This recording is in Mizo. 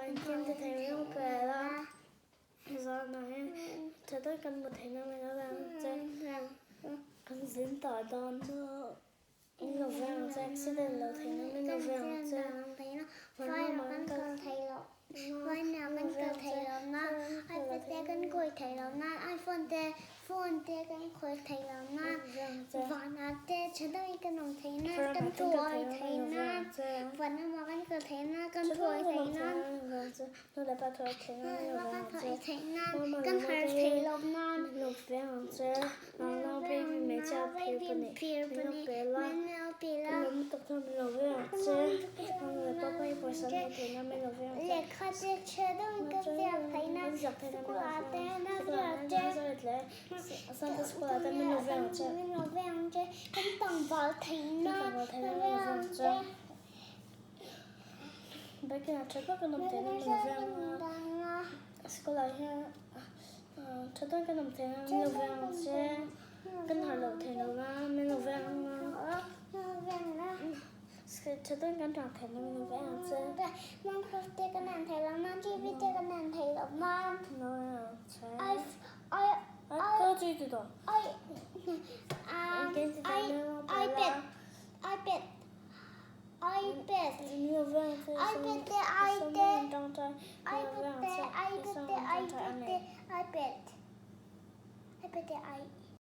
Engkim ti thei min lo pe la, zanah hian tha tak kan hmu theihna min lo pe ang che. Kan zin tah dawn chu min lo ve ang che, accident lo theihna min lo ve ang che. Phone te kan khawi thei lo nan, vanah te tha deuhin kan awm thei nan, kan thuai thei nan, van lamah kan kal thei nan, kan thuai thei nan, nu leh pa thuai thei nan, kan harh thei lo nan, lehkha te tha deuhin kan ziak thei nan, sikulah te Kan tlangval theihna Minecraft te kan en thei lo nan TV te kan en thei lo nan iPad iPad iPad iPad te i te iPad te iPad te iPad te iPad iPad te i.